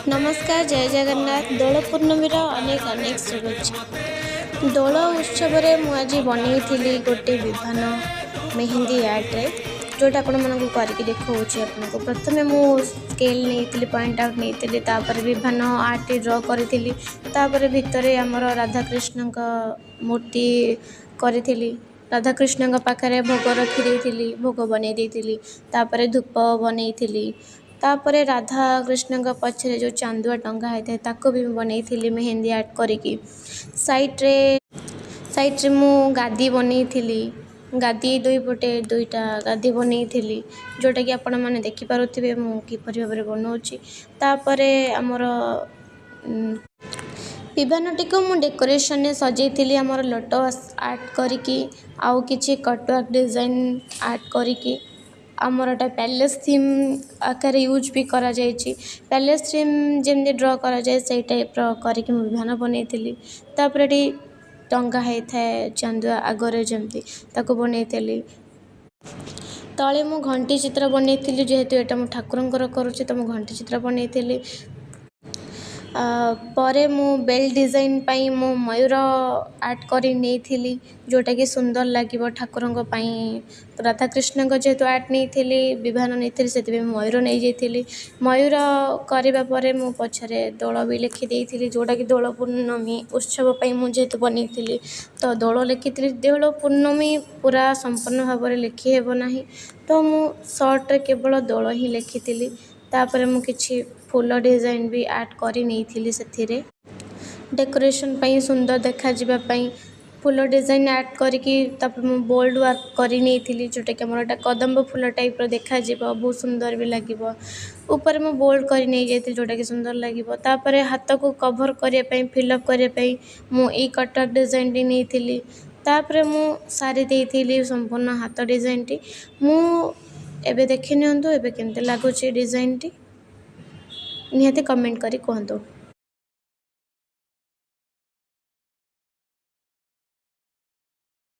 ନମସ୍କାର, ଜୟ ଜଗନ୍ନାଥ। ଦୋଳ ପୂର୍ଣ୍ଣମୀର ଅନେକ ଅନେକ ଶୁଭେଚ୍ଛା। ଦୋଳ ଉତ୍ସବରେ ମୁଁ ଆଜି ବନେଇଥିଲି ଗୋଟେ ବିଭାନ ମେହେନ୍ଦି ଆର୍ଟରେ, ଯେଉଁଟା ଆପଣମାନଙ୍କୁ କରିକି ଦେଖାଉଛି ଆପଣଙ୍କୁ। ପ୍ରଥମେ ମୁଁ ସ୍କେଲ୍ ନେଇଥିଲି, ପଏଣ୍ଟ ଆଉଟ୍ ନେଇଥିଲି, ତାପରେ ବିଭାନ ଆର୍ଟଟି ଡ୍ର କରିଥିଲି। ତାପରେ ଭିତରେ ଆମର ରାଧାକୃଷ୍ଣଙ୍କ ମୂର୍ତ୍ତି କରିଥିଲି। ରାଧାକୃଷ୍ଣଙ୍କ ପାଖରେ ଭୋଗ ରଖିଦେଇଥିଲି, ଭୋଗ ବନେଇ ଦେଇଥିଲି। ତାପରେ ଧୂପ ବନେଇଥିଲି। ତାପରେ ରାଧା କୃଷ୍ଣଙ୍କ ପଛରେ ଯେଉଁ ଚାନ୍ଦୁଆ ଟଙ୍ଗା ହେଇଥାଏ, ତାକୁ ବି ମୁଁ ବନେଇଥିଲି ମେହେନ୍ଦି ଆର୍ଟ କରିକି। ସାଇଡ଼୍ରେ ସାଇଡ଼୍ରେ ମୁଁ ଗାଦି ବନେଇଥିଲି। ଗାଦି ଦୁଇ ପଟେ ଦୁଇଟା ଗାଦି ବନେଇଥିଲି, ଯେଉଁଟାକି ଆପଣମାନେ ଦେଖିପାରୁଥିବେ ମୁଁ କିପରି ଭାବରେ ବନାଉଛି। ତାପରେ ଆମର ବିଭାନଟିକୁ ମୁଁ ଡେକୋରେସନରେ ସଜେଇଥିଲି, ଆମର ଲୋଟସ୍ ଆର୍ଟ କରିକି ଆଉ କିଛି କଟୱାର୍କ ଡିଜାଇନ୍ ଆର୍ଟ କରିକି। ଆମର ଏଟା ପ୍ୟାଲେସ୍ ଥିମ୍ ଆକାରରେ ୟୁଜ୍ ବି କରାଯାଇଛି। ପ୍ୟାଲେସ୍ ଥିମ୍ ଯେମିତି ଡ୍ର କରାଯାଏ, ସେଇ ଟାଇପ୍ର କରିକି ମୁଁ ବିଭାନ ବନେଇଥିଲି। ତାପରେ ଏଠି ଟଙ୍ଗା ହେଇଥାଏ ଚାନ୍ଦୁଆ ଆଗରେ ଯେମିତି, ତାକୁ ବନେଇଥିଲି। ତଳେ ମୁଁ ଘଣ୍ଟି ଚିତ୍ର ବନେଇଥିଲି। ଯେହେତୁ ଏଇଟା ମୁଁ ଠାକୁରଙ୍କର କରୁଛି, ତ ମୁଁ ଘଣ୍ଟି ଚିତ୍ର ବନେଇଥିଲି। ପରେ ମୁଁ ବେଲ୍ ଡିଜାଇନ୍ ପାଇଁ ମୁଁ ମୟୂର ଆର୍ଟ କରି ନେଇଥିଲି, ଯେଉଁଟାକି ସୁନ୍ଦର ଲାଗିବ ଠାକୁରଙ୍କ ପାଇଁ। ରାଧାକୃଷ୍ଣଙ୍କ ଯେହେତୁ ଆର୍ଟ ନେଇଥିଲି, ବିଭାନ ନେଇଥିଲି, ସେଥିପାଇଁ ମୁଁ ମୟୂର ନେଇଯାଇଥିଲି। ମୟୂର କରିବା ପରେ ମୁଁ ପଛରେ ଦୋଳ ବି ଲେଖି ଦେଇଥିଲି, ଯେଉଁଟାକି ଦୋଳ ପୂର୍ଣ୍ଣମୀ ଉତ୍ସବ ପାଇଁ ମୁଁ ଯେହେତୁ ବନେଇଥିଲି, ତ ଦୋଳ ଲେଖିଥିଲି। ଦୋଳ ପୂର୍ଣ୍ଣମୀ ପୁରା ସମ୍ପୂର୍ଣ୍ଣ ଭାବରେ ଲେଖି ହେବ ନାହିଁ, ତ ମୁଁ ସର୍ଟରେ କେବଳ ଦୋଳ ହିଁ ଲେଖିଥିଲି। ତାପରେ ମୁଁ କିଛି ଫୁଲ ଡିଜାଇନ୍ ବି ଆର୍ଟ କରି ନେଇଥିଲି। ସେଥିରେ ଡେକୋରେସନ୍ ପାଇଁ, ସୁନ୍ଦର ଦେଖାଯିବା ପାଇଁ ଫୁଲ ଡିଜାଇନ୍ ଆର୍ଟ କରିକି, ତାପରେ ମୁଁ ବୋଲ୍ଡ ୱାର୍କ କରି ନେଇଥିଲି, ଯେଉଁଟାକି ଆମର ଏଇଟା କଦମ୍ବ ଫୁଲ ଟାଇପ୍ର ଦେଖାଯିବ, ବହୁତ ସୁନ୍ଦର ବି ଲାଗିବ। ଉପରେ ମୁଁ ବୋଲ୍ଡ କରି ନେଇଯାଇଥିଲି, ଯେଉଁଟାକି ସୁନ୍ଦର ଲାଗିବ। ତାପରେ ହାତକୁ କଭର୍ କରିବା ପାଇଁ, ଫିଲ୍ଅପ୍ କରିବା ପାଇଁ ମୁଁ ଏଇ କଟର୍ ଡିଜାଇନ୍ଟି ନେଇଥିଲି। ତାପରେ ମୁଁ ସାରି ଦେଇଥିଲି ସମ୍ପୂର୍ଣ୍ଣ ହାତ ଡିଜାଇନ୍ଟି। ମୁଁ ଏବେ ଦେଖି ନିଅନ୍ତୁ, ଏବେ କେମିତି ଲାଗୁଛି ଡିଜାଇନ୍ଟି, ନିହାତି କମେଣ୍ଟ କରି କୁହନ୍ତୁ।